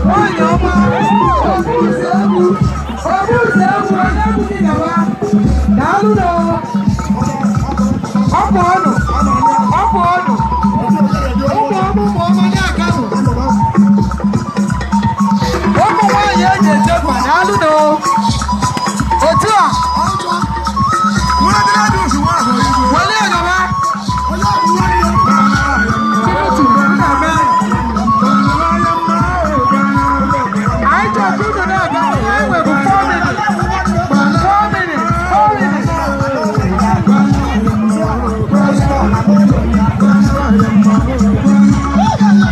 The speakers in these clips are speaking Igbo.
Nwanyị ọma, ọbụzụ egwu, ọbụzụ egwu, onye egwu gị gawa. Daalụ nọ. Ọ pụọ nụ, ọ pụọ nụ. Ụmụ ọma, ụmụ ọma na-aga nụ. Ụmụ nwaanyị eji eje mba, daalụ nụ. Otu a, welie gawa. Tutu, na-eme. Anyị chọrọ ka unu na-aga. Ihe anyị nwe bụ 4 minutes. 4 minutes, 4 minutes.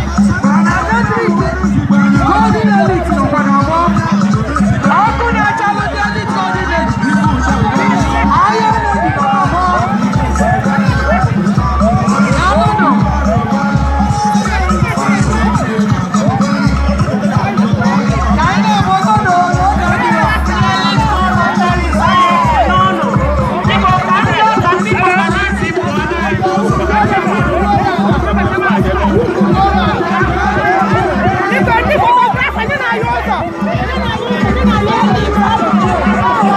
Electric Golden Elite nọkwa n'ọgbọ. Ọkụ na-achalụ ndị Elite Golden Elite. Ahịa Lady nọ n'ọgbọ. Daalụnụ. Ka anyị na-eme ọsọ n'oge adịghị. Biko, ka ndị ka ndị n'isi pụọ. Biko, ndị photographer, nye na-ayọ ụzọ. Nye na-ayọ ụzọ, nye na-ayọ ụzọ.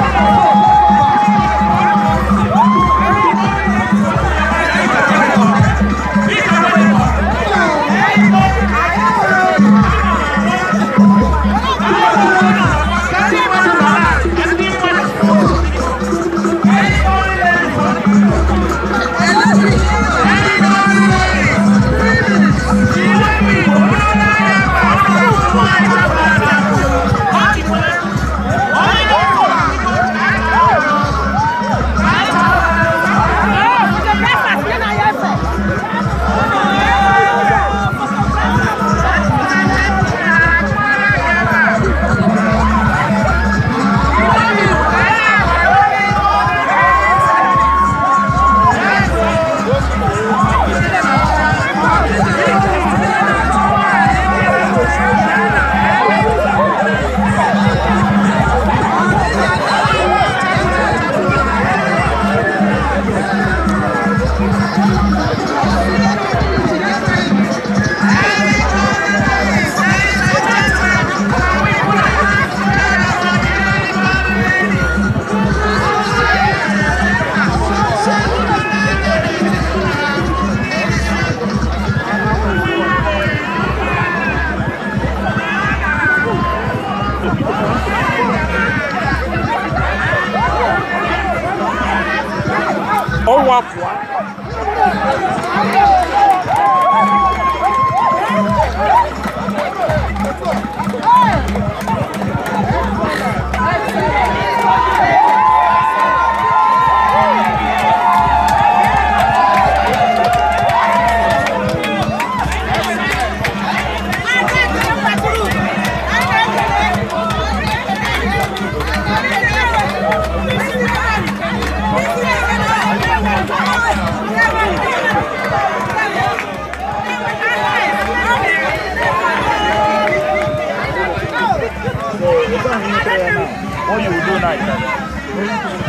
Ndị mmadụ nọ na ndị mmadụ. Electric. 3 minutes. Photographers, nye na-ayọ efe. Ọnwa pụọ. So, what you will do now is that